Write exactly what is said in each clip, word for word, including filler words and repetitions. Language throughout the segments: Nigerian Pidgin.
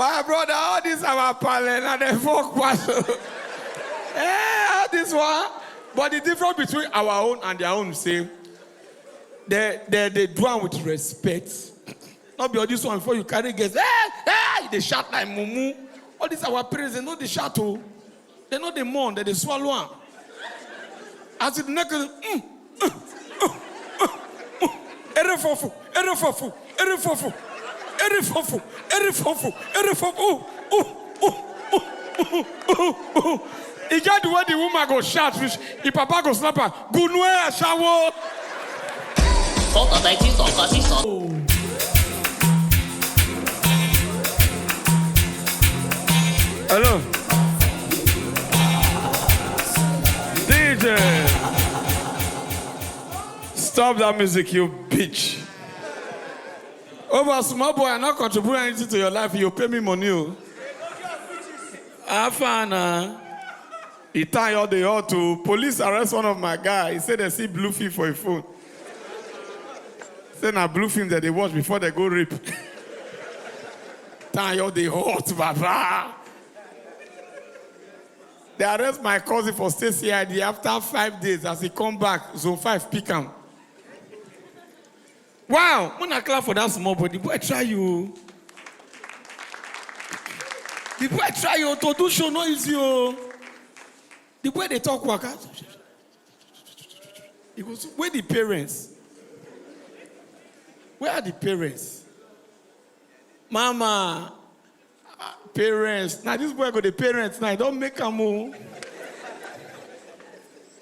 My brother, all this our pale, na dem fuck pass o. Eh, all this one. But the difference between our own and their own, say, they, they, they do am with respect. Not be all this one before you carry guests. Hey, hey, they shout like mumu. All this our parents, they know they shout o. They know they mourn, they, they swallow am. As it neck, mm, mm, mm, mm, mm. Ere fofu, ere fofu, ere fofu, ere fofu, ere fofu, ere fofu. Ooh, ooh, ooh, ooh, ooh, ooh, ooh. E get the way the woman go shout, which the papa go slap her. Gunue ashawo. Sọkọtẹ tí sọkọ sí sọ. Hello. D J. Stop that music, you bitch. Over small boy, I not contribute anything to your life. You pay me money, oh. Afana. He time all the hot to police arrest one of my guy. He said they see blue film for a phone. Say na blue film that they watch before they go rape. Time all the hot, baba. They arrest my cousin for state C I D after five days. As he come back, zone five pick am. Wow, wanna clap for that small boy. The boy try you. The boy try you to do show no easy o. The boy they talk waka. He goes, where the parents? Where are the parents? Mama, ah, parents. Now this boy go the parents now. Don't make am o.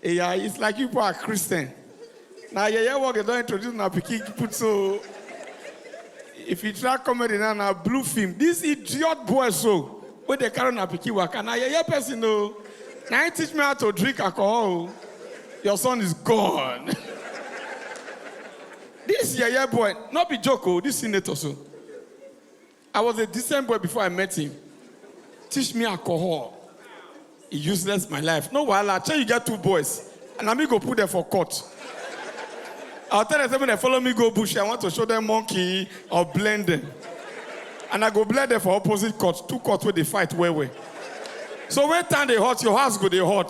Yeah, it's like you are Christian. Now yeah, yeah, what they don't introduce now pikin put so. If you try comedy now, now blue film. This idiot boy so. When they carry na pikin waka, now yeah, yeah, person no. Now he teach me how to drink alcohol. Your son is gone. This yeah, yeah, boy, not be joke o. This senator so. I was a decent boy before I met him. Teach me alcohol. He useless my life. No wahala. Tell you get two boys. And I me go put them for court. I'll tell them, say, when they follow me, go bush. I want to show them monkey or blend them. And I go blend them for opposite court. Two court where they fight well well. So when time they hot, your house go they hot.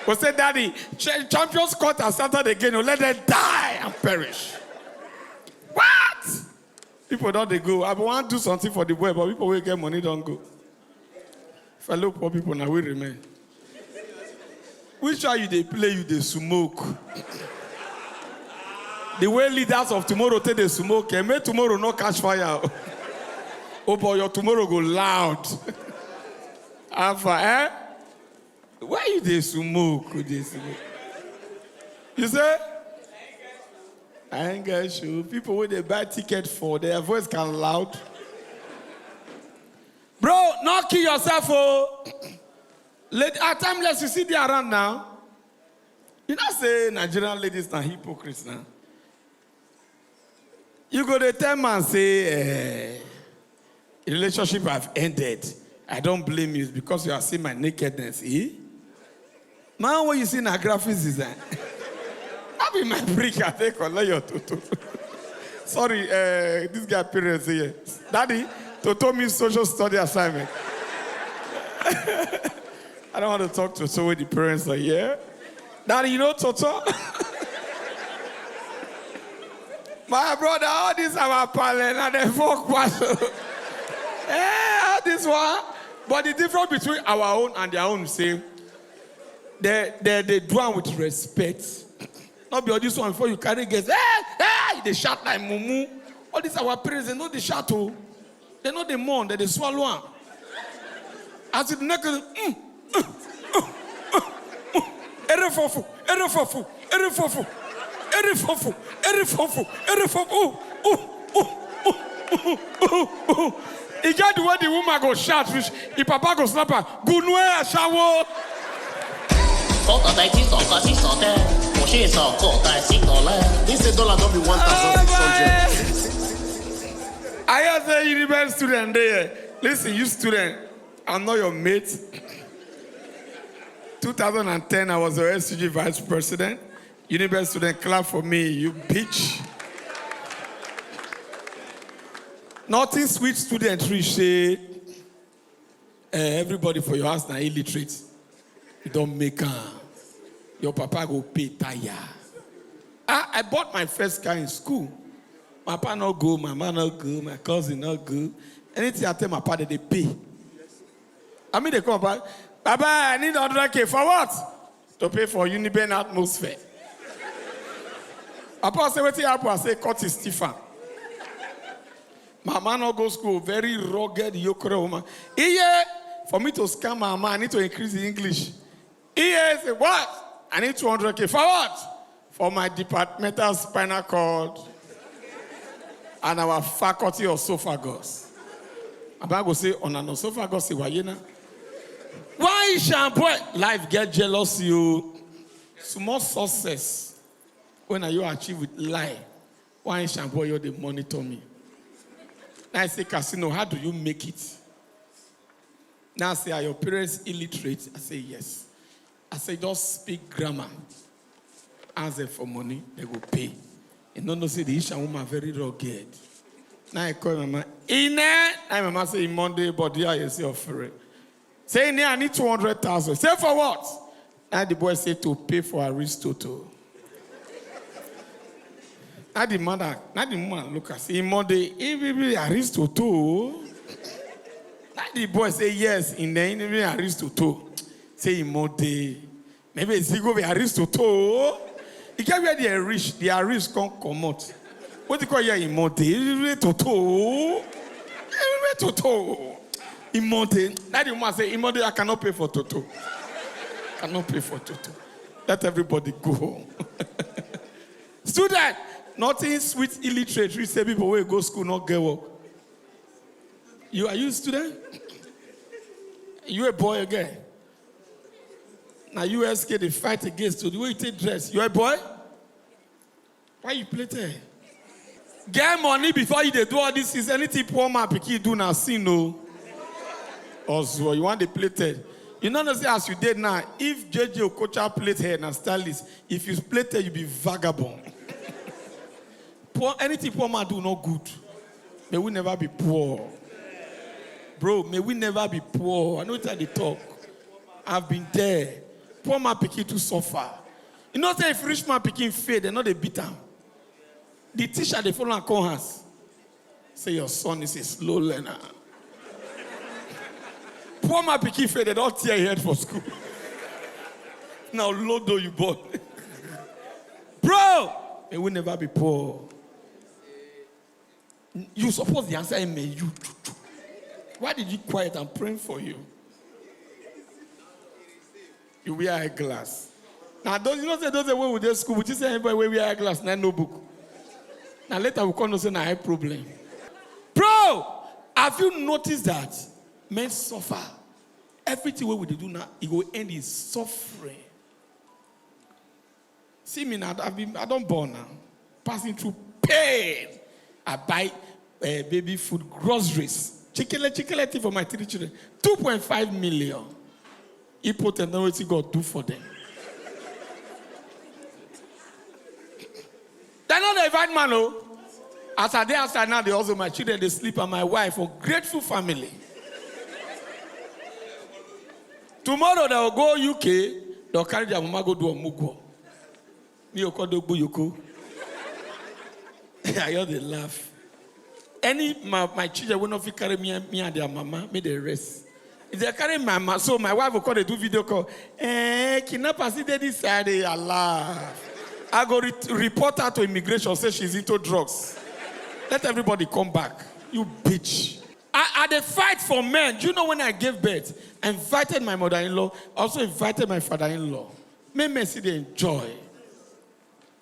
We say, Daddy, ch- champions court and Saturday again, oh, let them die and perish. What? People don't they go. I want to do something for the boy, but people will get money don't go. Fellow poor people now will remain. Which are you they play, you they smoke? The way leaders of tomorrow take they smoke, and may tomorrow not catch fire. Oh boy, your tomorrow go loud. Alpha, eh? Why you they smoke? You they smoke? You say? I ain't got you. People when they buy ticket for, their voice can loud. Bro, not kill yourself, oh. Let at timeless you see they around now. You not say Nigerian ladies are hypocrites now. You go to tell man say, eh, relationship have ended. I don't blame you because you have seen my nakedness. Eh? Man, what you see na graphics design. Not be my brick, I take color your toto. Sorry, uh, this guy parents here. Daddy, toto means social study assignment. I don't want to talk to so the parents are here. Daddy, you know toto? My brother, all this our pale, na dem fuck pass. Eh, all this one. But the difference between our own and their own, say, they, they, they do am with respect. Not be all this one before you carry guests. Hey, hey, they shout like mumu. All this our parents, they know they shout o. They know they mourn, they, they swallow am. As it neck, mm, mm, mm, mm, mm. Ere fofu, ere fofu, ere fofu, ere fofu, ere fofu, ere fofu. Ooh, ooh, ooh, ooh, ooh, ooh, ooh. E get the way the woman go shout, which the papa go slap her. Gunue ashawo. Sọkọtẹ tí sọkọ sí sọtẹ, kò ṣe sọkọ tà sí tọlẹ. This a dollar don't be one thousand six hundred. I hear say university student there. Listen, you student, I'm not your mate. two thousand and ten, I was your S U G vice president. University student, clap for me, you bitch. Nothing sweet student reach say Eh, everybody for your house na illiterate. You don make am. Your papa go pay tire. I, I bought my first car in school. My papa no go, my mama no go, my cousin no go. Anything I tell my papa, they pay. I mean, they come back, "Baba, I need one hundred K for what?" "To pay for Uniben Atmosphere." Papa say, "Wetin happen?" I say, "Cut his Stefan." Mama no go school, very rugged, yokro woman. "Iye, for me to scam my mama, I need to increase the English." "Iye," say, "What?" "I need two hundred K. For what?" "For my departmental spinal cord and our faculty of esophagus." Baba go say, "On an esophagus, why you know?" Why shamboi? Life get jealous you. Small success when you achieve with lie. Why shamboi, you dey monitor me? Now I say, "Casino, how do you make it?" Now I say, "Are your parents illiterate?" I say, "Yes." I say, "Just speak grammar. Ask them for money, they go pay." You no know say the Isha woman very rugged. Now I call mama. "Ine." Now mama say, "Monday, but yeah, you see offering." Say, "Ine, I need two hundred thousand." Say, "For what?" Now the boy say, "To pay for Aristotle." Now the mother, now the woman look at say, "Monday, he will be Aristotle." Now the boy say, "Yes, in the enemy Aristotle." Say, "Monday, maybe it's go be Aristotle." He get where they reach, the Aris come comot. What you call here in Monday? Toto. Toto. In Monday. Now the woman say, "In Monday, I cannot pay for Toto. Cannot pay for Toto." Let everybody go home. Student, nothing sweet illiterate. We say people wey go school not get work. You, are you a student? You a boy again? Now U S K they fight against you. The way you take dress, you a boy? Why you play there? Get money before you dey do all these things. Anything poor man pikin do na sin, no. Also, you want to play there. You know, say as you did now, if J J Okocha play here na stylist, if you play there, you be vagabond. Poor, anything poor man do not good. May we never be poor. Bro, may we never be poor. I know what they talk. I've been there. Poor man pikin to suffer. You know, say if rich man pikin fail, they know they beat him. The teacher, they follow and call us. Say your son is a slow learner. Poor man pikin fail, they don't tear your head for school. Now, load though you bought. Bro, may we never be poor. You suppose the answer, "Amen." You, why did you quiet? I'm praying for you. You wear eyeglass. Now, those, you know, say those wey we dey school, we just say anybody wey wear eyeglass, na no book. Now later we come know say na eye problem. Bro, have you noticed that men suffer? Everything wey we dey do now, it go end in suffering. See me now, I've been, I don't born now. Passing through pain. I buy uh, baby food, groceries. Chikele, chikele thing for my three children. Two point five million. Impotent, know what God do for them. They no dey invite man, oh. As I dey outside now, they also my children, they sleep, and my wife, a grateful family. Tomorrow, they'll go U K, they'll carry their mama go do a mugo. Me, Okodo Gbuyoko. I hear they laugh. Any my, my children will not fit carry me, me and their mama, make they rest. If they carry my mama, so my wife will call, they do video call. Eh, kidnappers, see they this side, they are laugh. I go re- report her to immigration, say she's into drugs. Let everybody come back. You bitch. I, I dey fight for men. Do you know when I gave birth? I invited my mother-in-law, also invited my father-in-law. Men, men see they enjoy.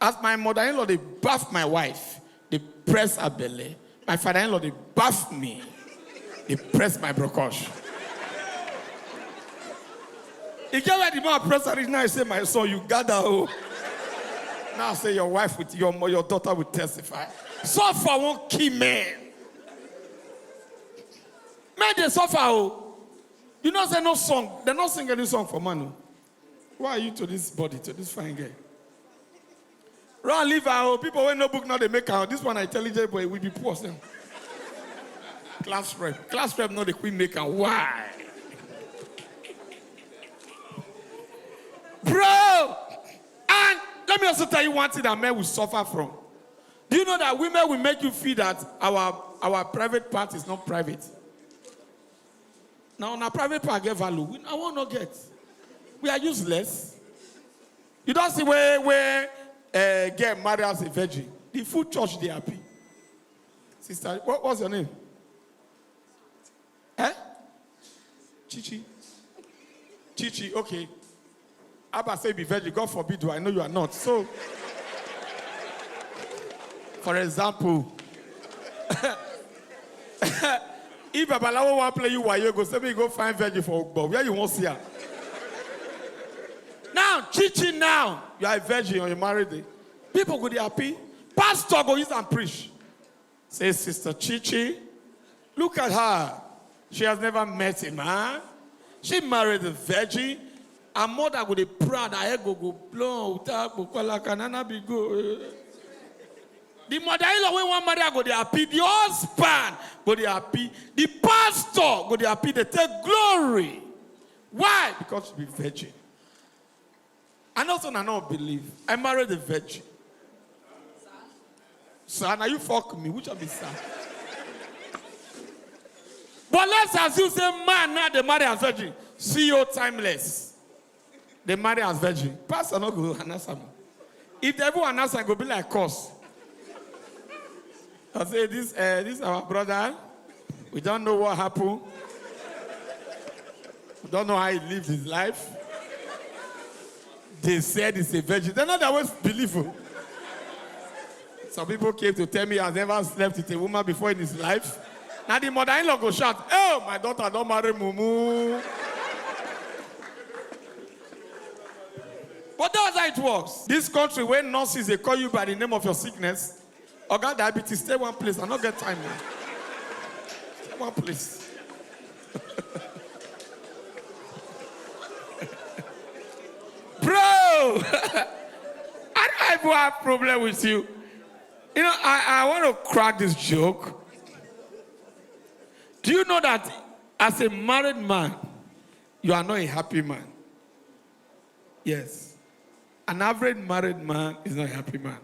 As my mother-in-law, they bath my wife, they press her belly. My father-in-law, they bath me, they press my brokosh. He get where the man press her reach now, he say, "My son, you gather, oh." Now I say, "Your wife with your mo- your daughter will testify." So far, won't kill men. Men, they suffer, oh. You know, say no song. They not sing any song for man, oh. Why are you to this body, to this fine girl? Run, leave her, oh. People wey no book now, they make her. This one, intelligent boy, we be poor, sir. Class rep. Class rep, no, they quit make her. Why? Let me also tell you one thing that men will suffer from. Do you know that women will make you feel that our, our private part is not private? Now, on a private part, get value. We, I want not get. We are useless. You don't see where, where uh, get married as a virgin. The full church, they happy. Sister, what, what's your name? Eh? Chichi. Chichi, okay. Abba say be virgin. God forbid, do I know you are not. So, for example, if Babalawo want play you, why you go say me go find virgin for Ugbo? Where you won't see her? Now, Chichi, now you are a virgin or you married. Eh? People go dey happy. Pastor go use and preach. Say, Sister Chichi, look at her. She has never met a man. She married a virgin. Her mother go dey proud. Her head go go blown. Without Bukola, can Nana be go? Eh. The mother-in-law wey wan marry her go dey happy. The husband go dey happy. The pastor go dey happy. They take glory. Why? Because she be virgin. I know some I no believe. I married a virgin. Sir, now you fuck me. Which of is sir? But let's assume say man now they marry as virgin. C E O timeless. They marry as virgin. Pastor no go answer me. If they ever answer, go be like us. I say this, uh, this our brother. We don't know what happened. We don't know how he lived his life. They said he's a virgin. They're not always believable. Some people came to tell me I've never slept with a woman before in his life. Now the mother-in-law go shout, "Oh, my daughter don't marry Mumu." But that's how it works. This country where nurses they call you by the name of your sickness. Oga diabetes, stay one place. I don't get time now. Stay one place. Bro, I don't even have problem with you. You know, I, I want to crack this joke. Do you know that as a married man, you are not a happy man? Yes. An average married man is not a happy man.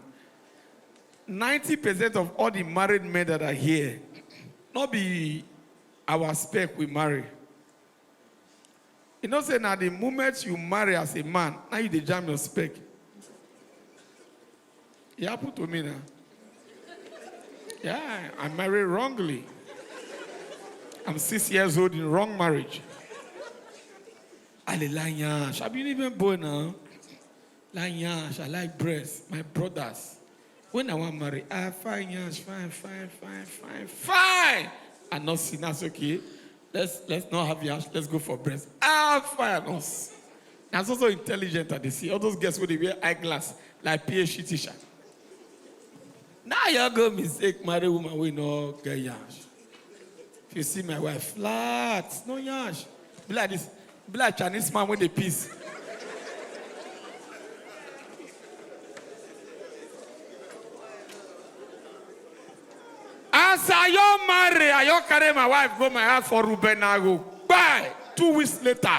Ninety percent of all the married men that are here, not be our spec we marry. You know, say now the moment you marry as a man, now you dey jam your spec. It happened to me now. Yeah, I married wrongly. I'm six years old in wrong marriage. I dey like yansh. I be even boy now. Like yansh, I like breast. My brothers. When I want marry, I find yansh, fine, fine, fine, fine, fine. I not see, that's okay. Let's let's not have yansh. Let's go for breast. Ah, fine, us. That's also intelligent that they see. All those girls with they wear eyeglass like P H D teacher. Now you go mistake marry woman we no get yansh. If you see my wife, flat, no yansh. Be like this. Be like Chinese man with the piece. As I yo marry, I yo carry my wife go my house for Ruben Ago. Bye. Two weeks later,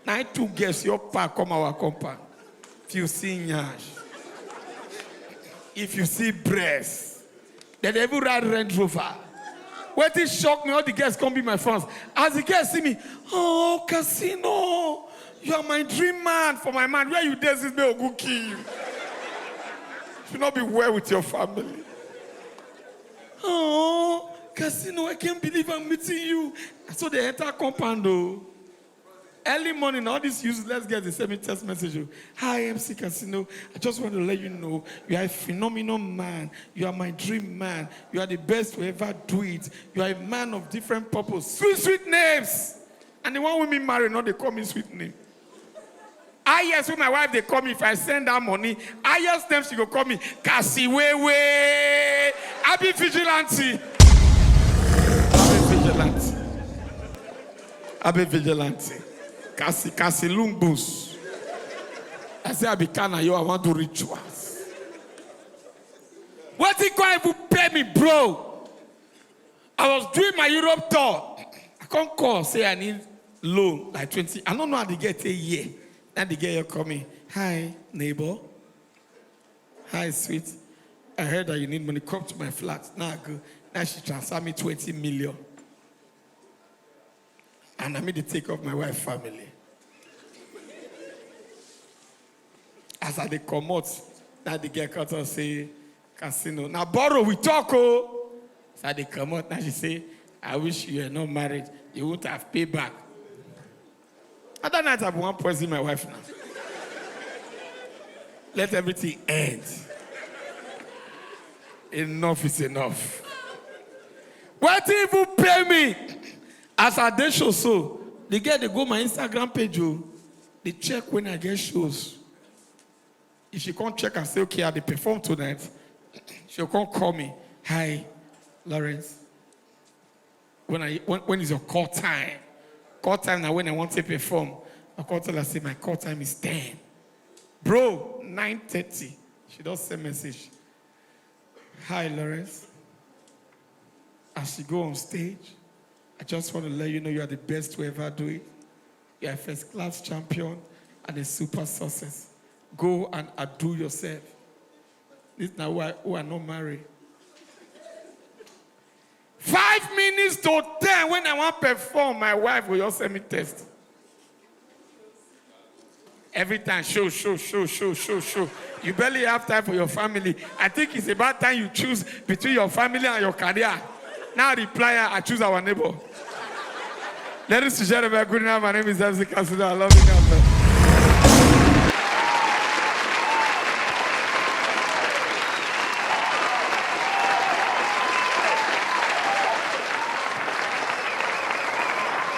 nine two girls your pa come our compound. If you see yansh, if you see breast, then they even ride Range Rover. Wetin shock me, all the girls come be my fans. As the girls see me, "Oh, Casino, you are my dream man for my man. Where you dey since me Ogun kill you? You should not be well with your family." "Oh, Casino, I can't believe I'm meeting you." So they enter compound though. Early morning, all these useless girls, they send me text message. Oh, "Hi, M C Casino. I just want to let you know you are a phenomenal man. You are my dream man. You are the best to ever do it. You are a man of different purpose." Sweet, sweet names. And the one with me married, no, they call me sweet name. Ah, yes, with my wife, they call me. If I send that money, ah, yes, them she go call me Kasiwewe. I be vigilante. I be vigilante. I be vigilante. Kasi, kasi lungbus. I say I be Kana, yo, I want to rituals. What he can't even pay me, bro? I was doing my Europe tour. I can't call, say I need loan, like twenty. I don't know how they get a year. Then they get your coming. "Hi, neighbor. "Hi, sweet. I heard that you need money. Come to my flat." Now I go. Now she transfer me twenty million. And I made the take of my wife family. As I dey comot, now the girl cut and say, "Casino. Now borrow, we talk, oh." As I dey comot, now she say, "I wish you were not married. You won't have paid back." Other night, I want poison my wife now. Let everything end. Enough is enough. What even pay me? As I dey show so, the girl dey go my Instagram page, oh, dey check when I get shows. If she come check and say, "Okay, I dey perform tonight," she'll come call me. "Hi, Lawrence. When, I, when, when is your call time?" Call time now when I want to perform. I call tell her, say, "My call time is ten." Bro, nine thirty. She just send message. "Hi, Lawrence. As you go on stage, I just want to let you know you are the best to ever do it. You are a first class champion and a super success. Go and outdo yourself." This now why who are not married. Five minutes to ten when I want perform, my wife will just send me text. Every time, show, show, show, show, show, show. You barely have time for your family. I think it's about time you choose between your family and your career. Now reply her, "I choose our neighbor." Ladies and gentlemen, good night. My name is M C Casino. I love you guys.